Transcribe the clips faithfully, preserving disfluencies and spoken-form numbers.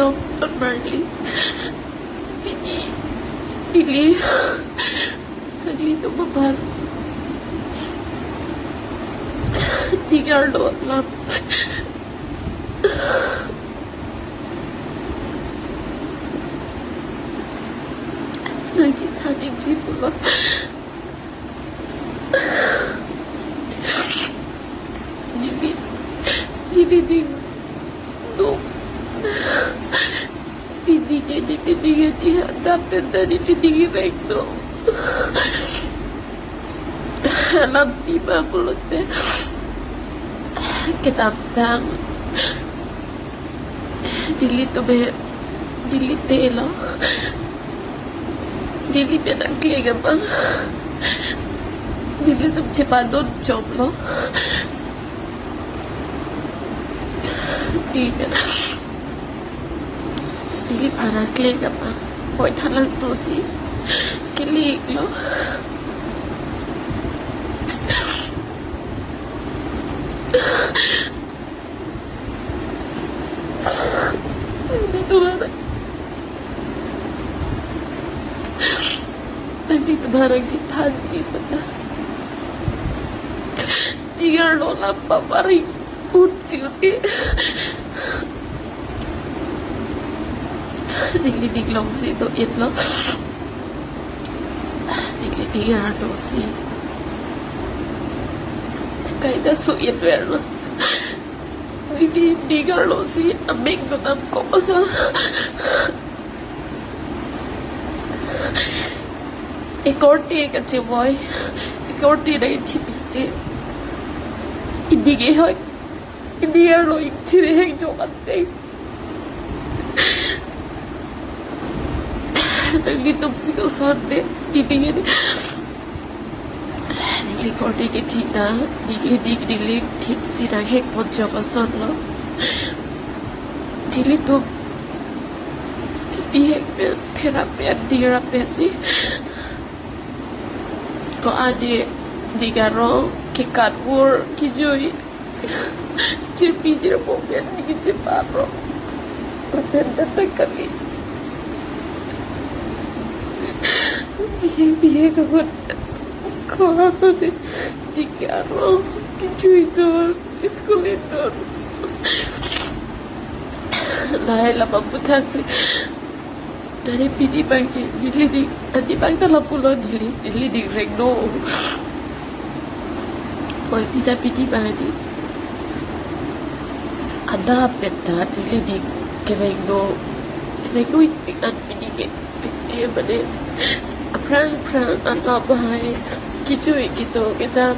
Tom, Tom Marley. Pini, Delhi. Nanglitum aphan ning arlo alam nangchethan ikji pulo. Neli, neli ning duk. Pini ke, neli pini ke di hadap pen ta neli ning rengduk. Alam pima pulote, kedamtang Delhi atum he, Delhi te lo. Delhi pen nangkle kama. Delhi atum chepadon chomlo. Delhi pen, Delhi aphan nangkle kama. Boithalangso si kele iklo. Nanglitum aphan, nanglitum aphan nangchethanji pata, ning arlo alam paparing un si un-e. Neli ning along si do-etlo. Neli ning arlo si kaita so-et verlo. Neli ning arlo si amek do damkok asal. Ekorte kachevoi, ekorte nangthipite, ining ehoi, ining arlo ingthir heng jok ante. Nanglitum si koson de, ining ini. Neli korte kethi ta, neli ning, neli thik si nanghek pon jok asonlo. Nelitum bihek pen, therap pen, therap pen di. Ko-an de, ning arong, kekat vur, kejui, jirpi jirpo pen, ning kecheparo. Lapen ta ta kali. Bihek, bihek ahut. Ko-an de, ning arong, kejui dur, school dur. Lahai la paputhak si. Tari pini abang ke, neli ning, ani abang ta lapulo neli, neli ning rengduk. Oi, pita pini abang ni. Adap pen ta neli ning kerengduk. Rengduk-ik an pini ke. Pini mane aphrang aphrang alam hai, kejui ketok kedam.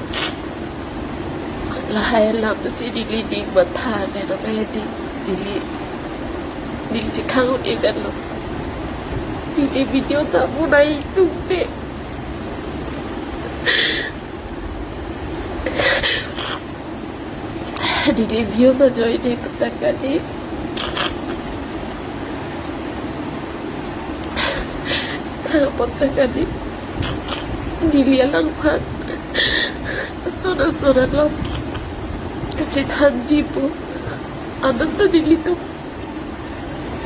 Lahai alam si neli ning matha ne nang ai di, neli ning chekhang un-e detlo. Neli video ta monai tung de. Neli views ajoine putang kali. Thang putang kali. Neli alangphan ason ason alam kachethanji pu. Ananta nelitum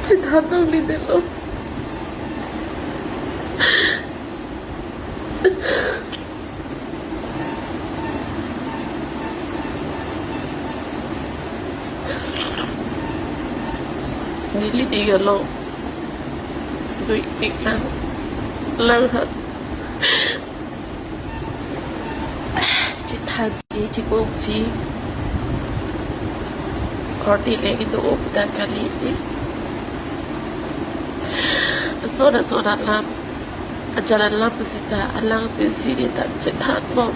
chethan nangle detlo. Neli ning along dui tik lang, lang hat. Chethanji, chebokji. Korte le kedo-o putang kali. Ason ason alam, ajalan alam pusita, alang pensi neta chethan bom.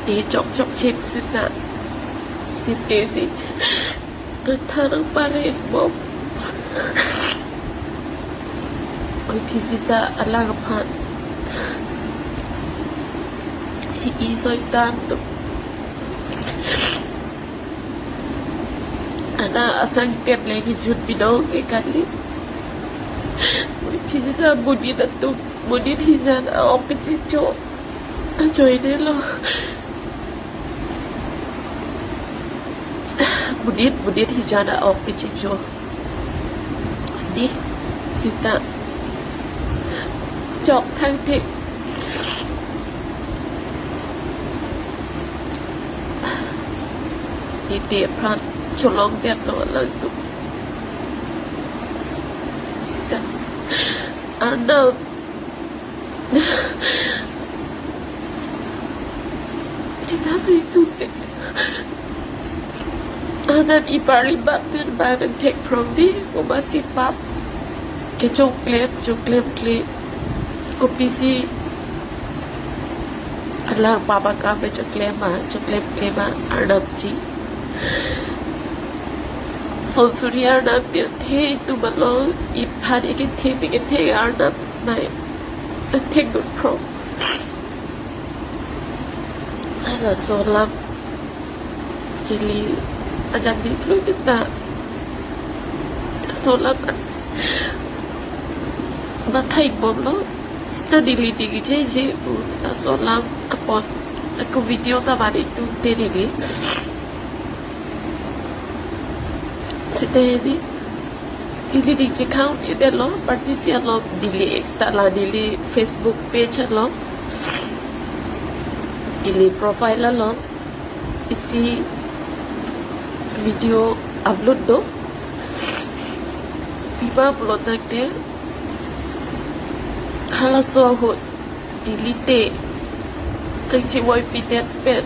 E chok chokche pusita, titi si nangthan nangpare bom. Oi, phisita alang aphan hi-i soitan atum. Ana asang ket le kejut pidong ke kali. Oi, phisita monit atum, monit hijan a-ok kechicho ajoinelo. Budit budit hijan a-ok pichicho. Di sita chok thang the. Titi pran cholong det lo lang tu. Sita Arnam. Tita si tu te. Arnam, iparli bak pen bak an thek phrong di, komatsi pap kechongklem, chongklemkle, kopisi alang pap akam pen chongklem ma, chongklemkle ma, Arnam si. Son suri Arnam pirthe itum along, iphan ikethe ikethe Arnam mai thek dun phrong. Laso alam kili ajak di klui kita. Laso alam an mathai bomlo. Sita neli dingjeje pu laso alam apot ako video ta bani tung te neli. Sita di neli ding kekhang edetlo, partisi along neli ekta la neli Facebook page along, neli profile along isi video upload do. Pima pulo tangte halaso ahut neli te kangchivoipidet pen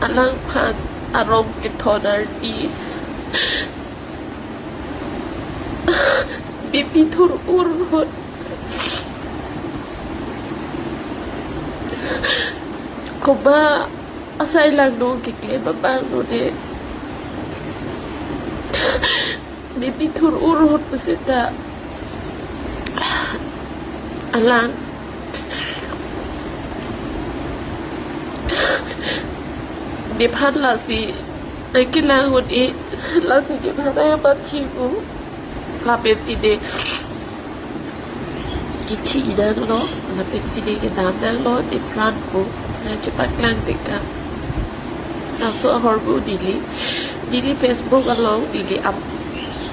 alangphan arong kethon arni B P thur-ur ahut. Koba asai langno keklem abang lo de. B P thur-ur ahut pusita alang nephan lasi nangkelang ahut e, lasi nephan nangpathi pu. Lapen si de kithi nanglo, lapen si de kedam nanglo, nephan pu nangchepaklang tekang. Laso ahormu neli, neli Facebook along neli up,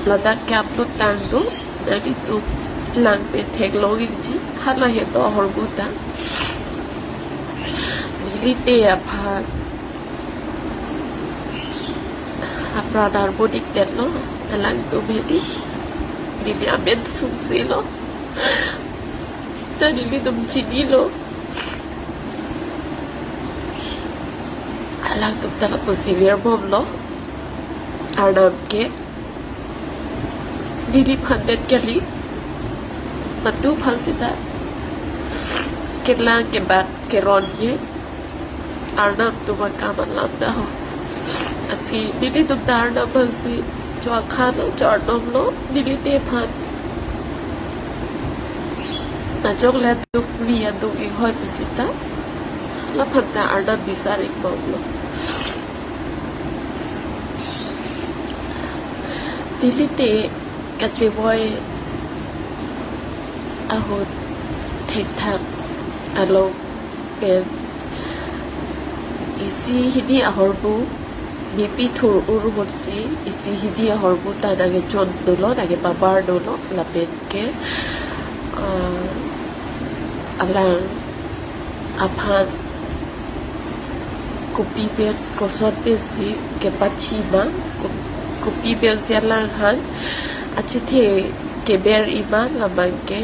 ladak ke-upload tang do, nanglitum lang pen theklongji, hala he do ahormu ta. Neli te aphan apran arbo dikdet lo, alangtum hedi. Neli amen sungse lo. Sita nelitum chinilo. Alangtum ta lapusi virbomlo. Arnam ke neliphan det kali. Matuphan sita kelang kebak keron ye. Arnam atum akam alam ta ho. Lasi nelitum ta Arnam aphansi cho-akhan lo, cho-arnom lo, neli te aphan. Ajok le aduk vi aduk inghoi pusita. Laphan ta Arnam bisar ingbomlo. Neli te kachevoi ahut thekthak along pen isi hini ahormu, B P thur-ur ahutsi isi hini ahormu ta nangkechon dolo, nangkepabar dolo, lapen ke, ah, alang aphan kopi pen koson pensi kepathi ma, ko-, kopi pensi alanghan achethe keber-i ma, labang ke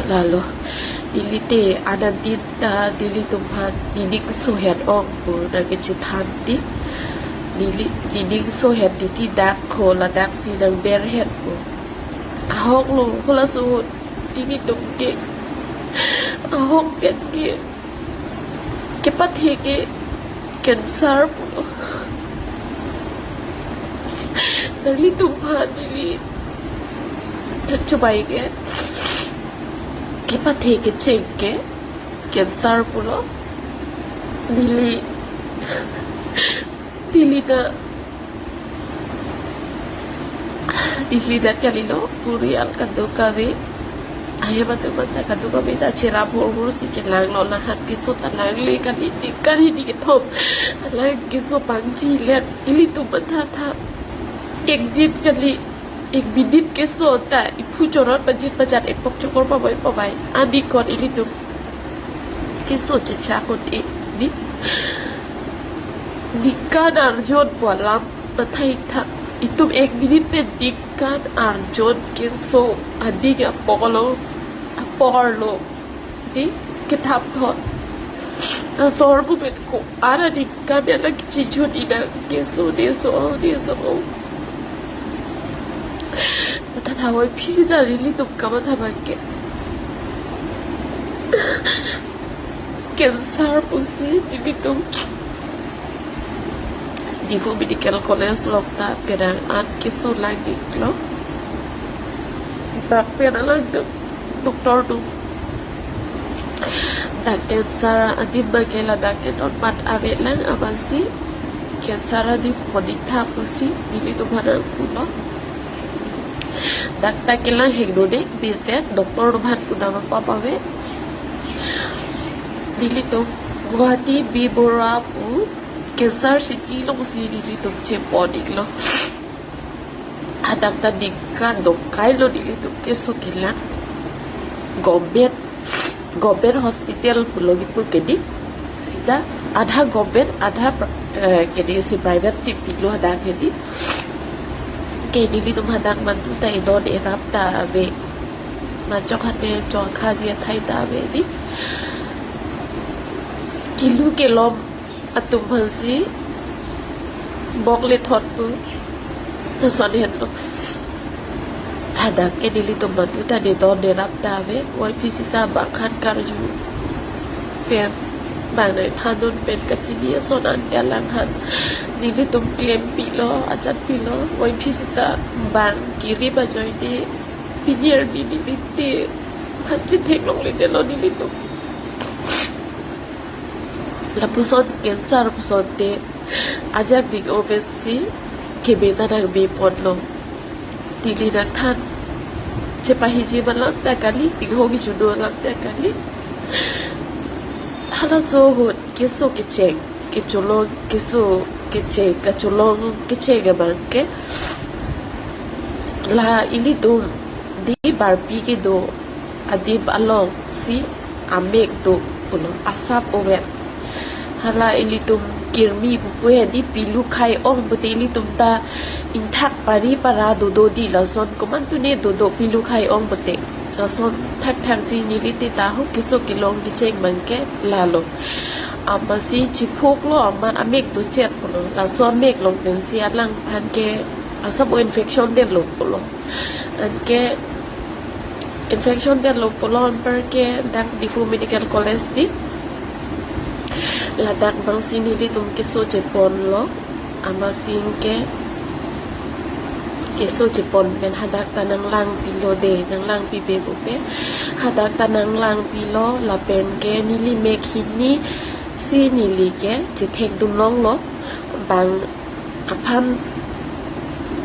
lalo. Neli te adan tin ta nelitum aphan nening sohet ong pu nangkechethan ti. Neli nening sohet titi dak ko ladaksi nangberhet pu. Ahok lo, halaso ahut nelitum ke ahok pen ke kepathe ke cancer pulo. Nanglitum aphan neli thak chubai ke kepathe kecheng ke cancer pulo. Neli, neli ta, neli ta kalilo, puri al kado kave. Ahem atum anta kadokave ta cherap hurhur si kelang lo, lahat keso ta langle kali, ningkan hini kethom alang keso pangji let, ilitum mathatha. Ek din kali, ek minute keso ta iphu chorot pajit pajat, epok chokor pavai pavai. Anikon ilitum keso chechak un-e di. Ningkan arjon pu alam mathai tha. Itum ek minute pen ningkan arjon keso ading apor lo, apor lo. Di, kethap thot. Asor pu pen ko-an aningkan ya na kichijut ina keso, keso, keso. Mathatha, oi phi sita nelitum kamatha abang ke cancer pusi nelitum Diphu Medical College along ta penang an keso lang-iklo. Dak pen alang do-, doctor atum, dak cancer adim abang ke ladak ke non mat ave lang, amatsi cancer adim pon-ik tha pusi nelitum aphan nangpulo. Dak ta kelang hek do de, bese doctor atum aphan pudam apap ave. Nelitum Guwahati B Borah pu cancer city alongsi nelitum chepon-iklo. Hadak ta ningkan dokai lo nelitum keso kelang. Government, government hospital pulo kipu ke di. Sita adha government, adha pri-, eh, ke di si private si pilo hadak ke di. Ke nelitum hadak mantu ta edon erap ta ave. Machok hane chokhaji athai ta ave di. Kilu kelom atum aphansi bok le thot pu lason henlo. Hadak ke nelitum mantu ta edon erap ta ave, oi phi sita bang aphan karju pen, bang nangthandun pen kachini ason an ke alang aphan nelitum klempilo, ajatpilo, oi phi sita bang kirip ajoine pini arni neli te aphan chetheklongledetlo nelitum. Lapuson cancer puson te ajak dik open si kebe ta nangbe ponlo. Neli nangthan chepahiji alam ta kali, tingho kichudo alam ta kali. Halaso ahut keso kecheng, kecholong, keso kecheng, kacholong kecheng abang ke la ilitum di barpi kedo adim alongsi amek do pulo, asap ovet. Hala ilitum kirmi pupu he di, pilu khai ong pute ilitum ta ingthak pari para dodo di, lason komantu ne dodo pilu khai ong pute. Lason thakthak si neli te ta ho keso kelong kecheng abang ke lalo. Amatsi chiphoklo, amat amek dochet pulo. Laso amek along pensi alang aphan ke asap o infection detlo pulo. Anke infection detlo pulo anparke dak Diphu Medical College di. Ladak abangsi nelitum keso cheponlo. Amatsi ke keso chepon pen hadak ta nanglangpilo de, nanglangpipe pupe. Hadak ta nanglangpilo lapen ke neli mek hini si neli ke chethekdun longlo. Bang aphan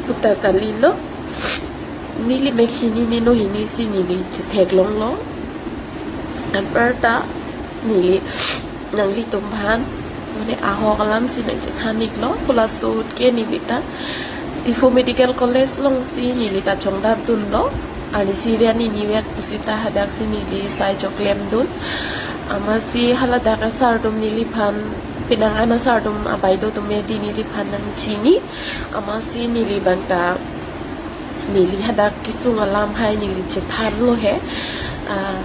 puta kalilo. Neli mek hini, neno hini si neli chetheklonglo. Anparta neli nanglitum aphan mane ahok alam si nangchethan-iklo. Halaso ahut ke neli ta Diphu Medical College alongsi neli ta chongdatdunlo. Arnisi ven, nini vet pusi ta hadaksi neli sai choklemdun. Amatsi haladak asar atum neliphan, penang an asar atum, abaideu atum he di neliphan nangchini. Amatsi neli abang ta, neli hadak kesung alam hai neli chethanlo he. Ah,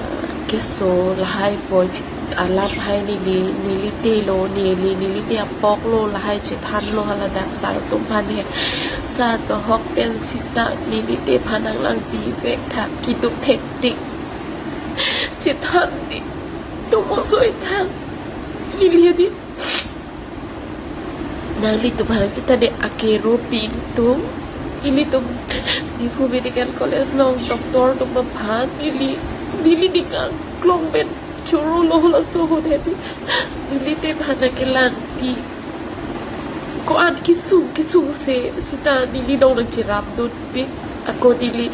keso lahai poi alam hai neli, neli te lo, neli, neli te apok lo, lahai chethanlo haladak sar atum aphan he. Sar dohok pen sita neli te aphan nanglangpi vek tha, keduk thektik. Chethan di, tomo soi than. Neli di nanglitum aphan chethan de, akero pi ingtung. Ilitum Diphu Medical College along doctor atum aphan neli, neli ning angklong pen chorolo halaso ahut he di. Neli te aphan nangkelangpi. Ko-an kesung kesung se sita neli nong nangcherapdunpik. Ako neli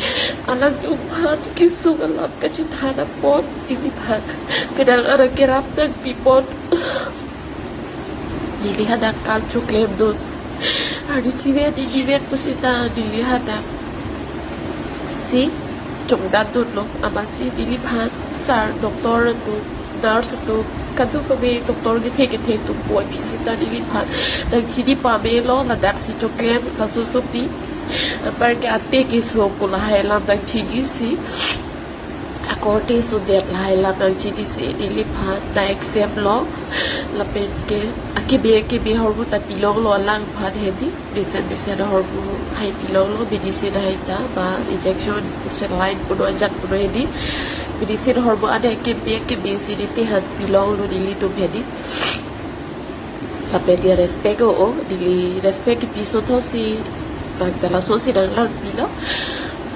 alangtum aphan kesung alam kachethan apot neliphan penang arang kerap nangpipon. Neli hadak kam choklemdun. Arnisi ven, neli ven pusita neli hadak si chongdandunlo. Amatsi neliphan sir, doctor atum, nurse atum, kadokave doctor kethe kethe atum puvoiphit sita neliphan nangchini pamelo, ladak si choklem, laso sopi. Anparke ante keso pu lahai alam nangchinisi, akorte sodet lahai alam nangchinisi neliphan nang-accept lo. Lapenke akebe akebe ahormu ta pilonglo alangphan hedi. Mesen mesen ahormu hai pilonglo, medicine hai ta, ba injection, saline punon, ajat punon hedi. Medicine ahormu ane akebe akebe si nete han pilonglo nelitum hedi. Lapen dia respect o, o, neli respect kipi asonthotsi, bang ta lasonsi nanglangpilo.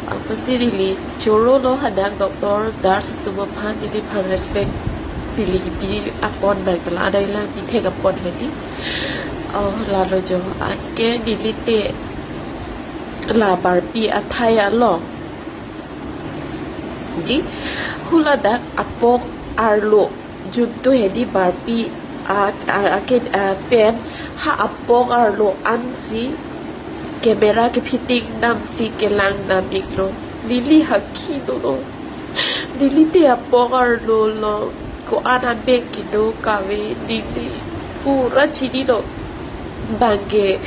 Amatsi neli chorolo, hadak doctor, nurse atum aphan neliphan respect neli kipi apot bang ta la adai langpi thek apot hedi. Oh, lalo jo, anke neli te la Barpi athai along, ji, haladak apok arlo juntu hedi Barpi a, a, a, ke, a, pen ha apok arlo ansi camera kefitting damsi kelang dam-iklo. Neli hakhi dolo. Neli te apok arlo lo. Ko-an abeng kedo kave neli pura chinilo. Bangke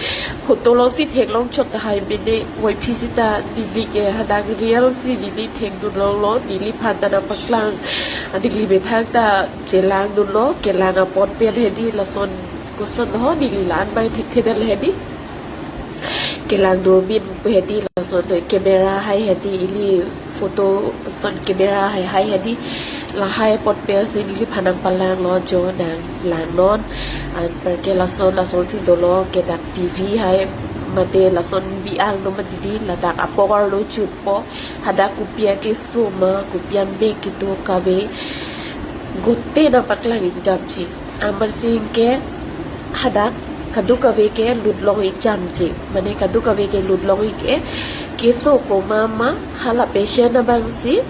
photo alongsi theklong chot tahai mene, puvoiphit sita neli ke hadak real si neli thekdunlonglo, neliphan ta nangpaklang. Adik neli methang ta chelangdunlo, kelang apot pen hedi lason koson ho neli la-an bai thekthedetlo hedi. Kelang durmin pu hedi lason camera hai hedi, ili photo son camera hai hai hedi. Lahai apot pensi neliphan nangpalanglo, jo nanglangnon. Anparke lason lasonsi dolo, ke dak T V hai mate lason bi-ang do mati di, ladak apok arlo chutpo, hadak kopi akeso ma, kopi amek kedo kave, gote nangpaklang-ik jamji. Amatsi ke hadak kadokave ke lutlong-ik jamji. Mane kadokave ke lutlong-ik-e, keso komat ma, hala patient abangsi,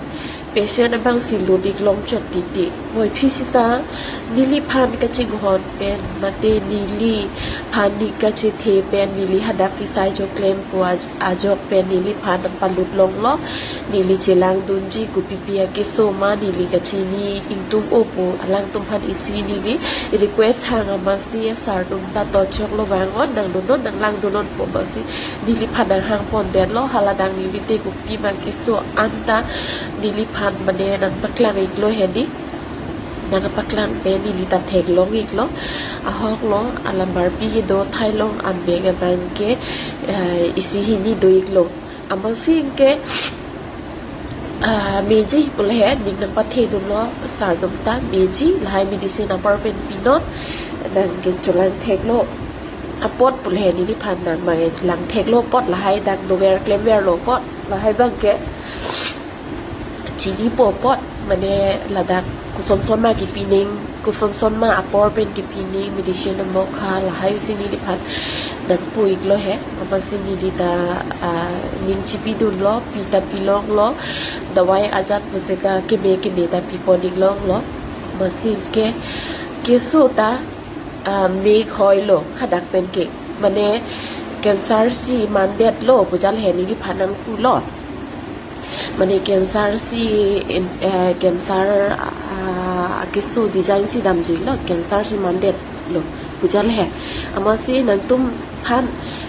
patient abangsi lut-iklong chot titi. Puvoiphit sita neliphan kachinghon pen mate neliphan ning kachethe pen neli hadak si sai choklem pu aj-, ajok pen neliphan palutlonglo. Neli chelangdunji, kopipi akeso ma neli kachini ingtung-o pu alangtum aphan isi neli request hang. Amatsi sir atum ta tochoklo, vang-on, nangdunnon, nanglangdunnon pu amatsi neliphan nanghangpondetlo. Haladak neli te kopi ma keso anta neliphan mane nangpaklang-iklo hedi. Nangpaklang pen neli ta theklong-iklo. Ahoklo, alam Barpi kedo athai along abeng abangke, eh, isi hini do-iklo. Amatsi ke, ah, meji pu le he, ning nangpathedunlo sir atum ta, meji, lahai medicine apor pen pinon, nangkecholang theklo apot pu le he, neliphan nangmai lang theklo apot, lahai dak dover klemverlo apot, lahai abangke chinipo apot, mane ladak koson son ma kepining, koson son ma apor pen kepining, medicine amokha, lahai si neliphan nangpu-iklo he. Amatsi neli ta, ah, ning chipidunlo, pi ta pilonglo, dawai ajat pusita keme keme ta pipon-iklonglo. Amatsi ke keso ta, ah, mek hoilo hadak pen ke. Mane cancer si mandetlo pu jal he neliphan nangpulo. Mane cancer si in-, eh, cancer, ah, akeso design si damjuilo, cancer si mandetlo pu jal he. Amatsi nangtumphan,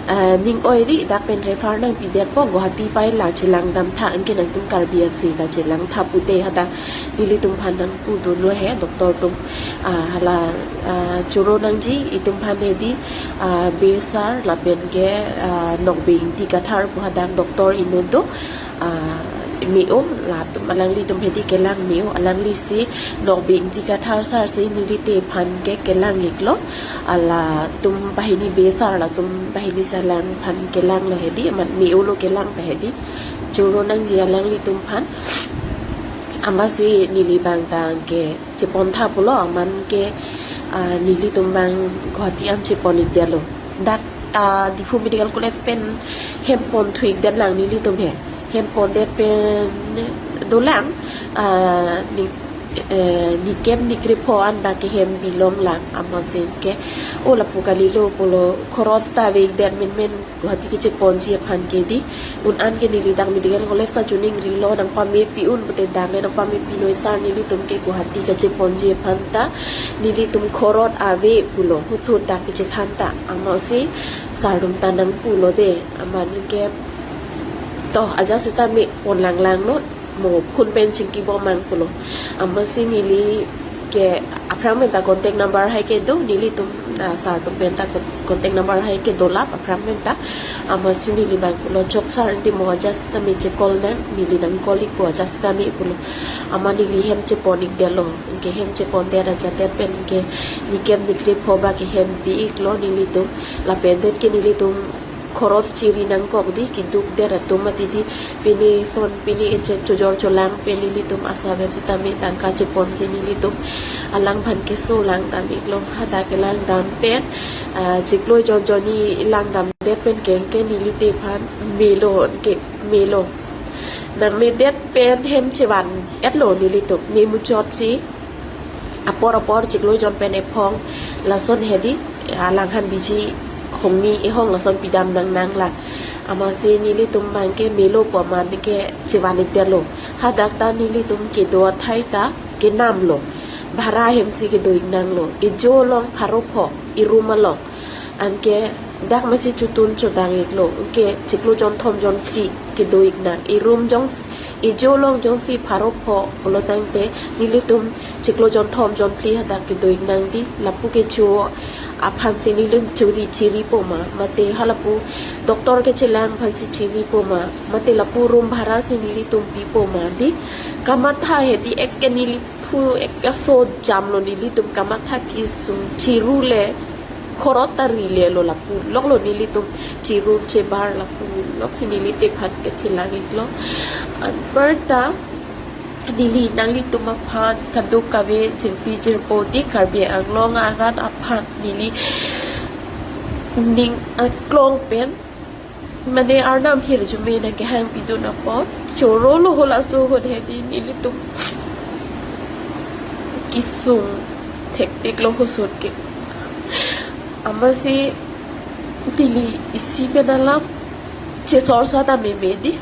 eh, ning oiri, dak pen refer nangpidetpo, Guwahati pai la chelang damtha, anke nangtum Karbi aso ta chelangtha pute hadak nelitum aphan nangpudunlo he, doctor atum, ah, hala, ah, choro nangji, itum aphan hedi, ah, Bey sir, lapen ke, ah, Nokbe Ingti Kathar pu hadak doctor inut do, ah, me-o, latum alanglitum hedi kelang me-o, alangli si Nokbe Ingti Kathar sir si neli te aphan ke kelang-iklo. Alatum banghini Bey sir, latum banghini si alangphan kelanglo hedi, amat me-o lo kelang ta hedi. Choro nangji alanglitum aphan. Amatsi neli abang ta ke chepontha pulo, amat ke, ah, nelitum abang Guwahati an chepon-ikdetlo. Dak, ah, Diphu Medical College pen hem ponthu-ikdetlang nelitum he. hem pondet pen dolang, ah, ni, eh, nikem nikrepho an bang ke hem bilong lang, amatsi ke, o lapu kalilo pulo, khoros ta vekdet menmen Guwahati kecheponji aphan ke di, un an ke neli dak medical college ta chuning rilo, nangpamepi un pute dak le nangpamepi noi sir, nelitum ke Guwahati kecheponji aphan ta nelitum khoros ave pulo, husun ta kechethan ta, amatsi sir atum ta nangpulo de, amat ke to ajat sitame pon lang lang lo, mo phone pen chingki bom mang pulo. Amatsi neli ke aphrang pen ta contact number hai ke do, nelitum, ah, sir atum pen ta con-, contact number hai ke dolap aphrang pen ta. Amatsi neli bang pulo, chok sir, enti mo ajat sitame che call nang, neli nang call ik po ajat sitame pulo. Amat neli hem chepon ik detlo, ke hem chepondet ajat det pen ke nikem nikrepho bang ke hem pi iklo nelitum, lapen det ke nelitum khoros chiri nangkok di, keduk det atum mati di, pine son pine echet chojor cholang pen nelitum asar pen sitame tangka cheponsi nelitum alangphan keso lang dam iklo, hadak kelang dam pen, ah, chiklo jon jonni lang damdet pen keng ke nelite aphan melo ke melo. Nangmedet pen hem chevan etlo nelitum, me muchotsi apor apor chiklo jon pen ephong lason hedi, alangphan biji hongni ehong lason pidam nang nang la. Amatsi nelitum bang ke melo pu amat ke chevan ik detlo. Hadak ta nelitum kedo athai ta kenamlo. Bhara hemsi kedo ik nanglo. Ejo along pharo pho, e room along. Anke dak masi chotun chodang iklo. Anke chiklo jon thom jon phli kedo ik nang. E room jong, ejo along jongsi pharo pho pulo tangte nelitum chiklo jon thom jon phli hadak kedo ik nang di, lapu kecho aphansi nelitum chiri chiri po ma, mate halapu doctor kechelang aphansi chiri po ma, mate lapu room bhara si nelitum pi po ma di, kamatha hedi ek ke neli phu ek ke so jamlo nelitum kamatha kesung chiru le khoros ta ri lelo lapu loklo nelitum chiru chebar lapu loksi nelite aphan kechelang iklo. Anparta neli nanglitum aphan kadokave jirpi jirpo di Karbi Anglong arat aphan neli ning aklong pen mane arnam hirjume nang kehang pidun apot choro lo holaso ahut hedi nelitum kesung thektik lo hosot ke. Amatsi neli isi pen alam chesor sa ta meme di.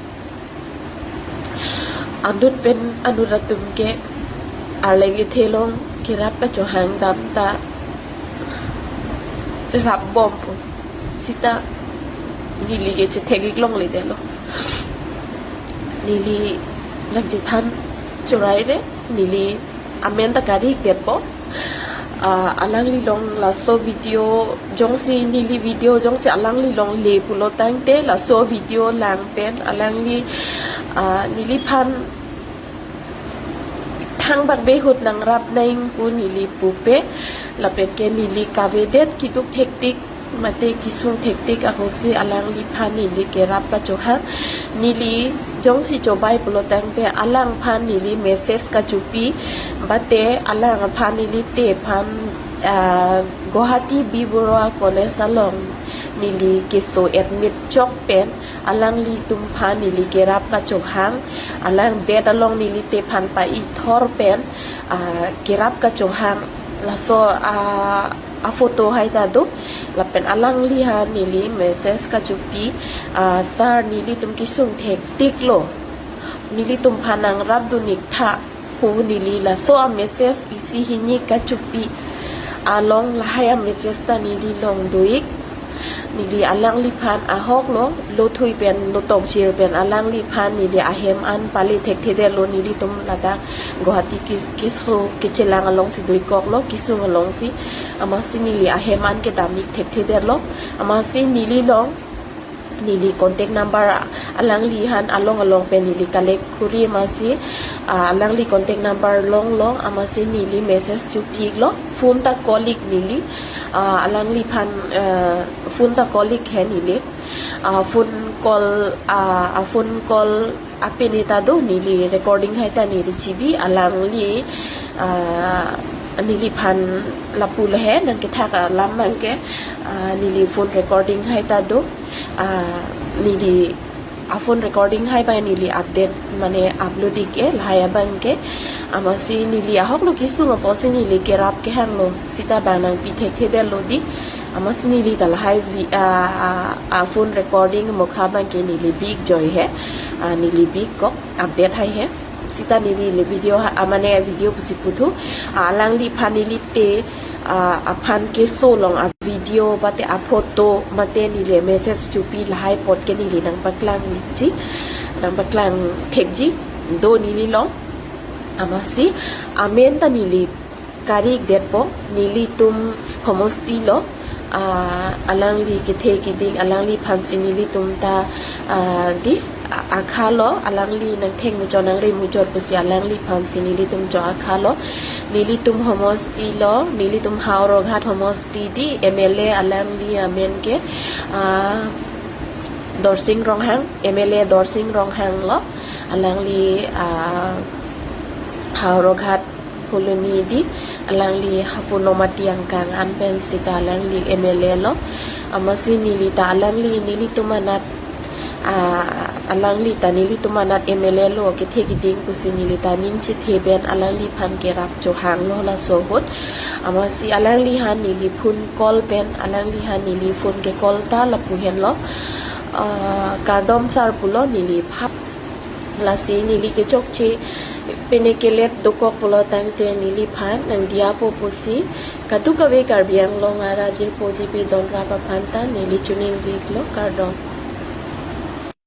Anut pen anut atum ke arleng ethe along kerap kachohang dam ta rap bom po. Sita neli ke chethek ik longle detlo. Neli nangchethan chorai re, neli amen ta kari ik detpo. Ah, alangli along laso video jongsi neli video jongsi alangli along le pulo tangte laso video lang pen alangli, ah, neliphan thangbak behut nangrap nang pu neli pupe, lapen ke neli kavedet keduk thektik mate kesung thektik ahutsi alangliphan neli kerap kachohang. Neli jongsi chobai pulo tangte alangphan neli message kachopi, mate alangphan nelite aphan, ah, Guwahati B Baruah College along neli keso admit chok pen alanglitum aphan neli kerap kachohang, alang bed along nelite aphan pa-ithor pen, ah, kerap kachohang. Laso, ah, a photo hai ta do, lapen alangli aphan neli message kachopi, ah, sir, nelitum kesung thektik lo, nelitum aphan nangrap dun ik tha pu neli laso a message isi hini kachopi along lahai a message ta neli along do ik. Neli alangliphan ahok lo, lothui pen, lotok jir pen alangliphan neli ahem an pale thekthedetlo, nelitum ladak Guwahati ke-, keso kechelang alongsi do ik koklo, kesung alongsi. Amatsi neli ahem an kedam ik thekthedetlo. Amatsi neli along, neli contact number alangli aphan along along pen neli collect kuri amatsi, ah, alangli contact number longlo, amatsi neli message chopi iklo, phone ta call ik neli, ah, alangliphan, ah, phone ta call ik he neli, ah, phone call, ah, ah, phone call apini ta do, neli recording hai ta neli chibi, alangli, ah, neliphan lapu le he nangkethak alam mang ke, ah, neli phone recording hai ta do, ah, neli a phone recording hai bai neli update mane upload ik-e lahai abang ke. Amatsi neli ahok lo kesung apotsi neli kerap kehang lo, sita bang nangpi thekthedetlo dei. Amatsi neli ta lahai vi-, a, a, a phone recording mokha abang ke neli bi ik joi he, a, neli bi ik kok update hai he. Sita neli le video ha, a, mane video pusi puthu, a, alangliphan neli te, a, aphan keso along a video mate a photo mate neli message chopi lahai apot ke neli nangpaklang ikji, nangpaklang thekji do neli along. Amatsi amen ta neli kari ik detpo, nelitum homosti lo, a, alangli kethe keding, alangliphan si nelitum ta, a, dei, a, akha lo, alangli nangtheng muchot nangre muchot pusi alangliphan si nelitum cho akha lo. Nelitum homosti lo, nelitum Howraghat homosti dei, M L A alangli amen ke, a, Dorsing Ronghang, M L A Dorsing Ronghang lo, alangli, a, Howraghat Phuloni dei, alangli hapu Nomati angkang an pen sita alangli M L A lo. Amatsi neli ta alangli nelitum anat, a, alangli ta nelitum anat M L A lo, kethe keding pusi neli ta ning chethe pen alangliphan kerap chohang lo laso ahut. Amatsi alangliphan neli phone call pen, alangliphan neli phone ke call ta lapu henlo. A, kardom sir pulo neli phap. Lasi neli kechokche pine kelet dokok pulo tangte neliphan nangdiyapo pusi kadokave Karbi Anglong arat jirpo jirpi donrap aphan ta neli choningri ik lo, kardom.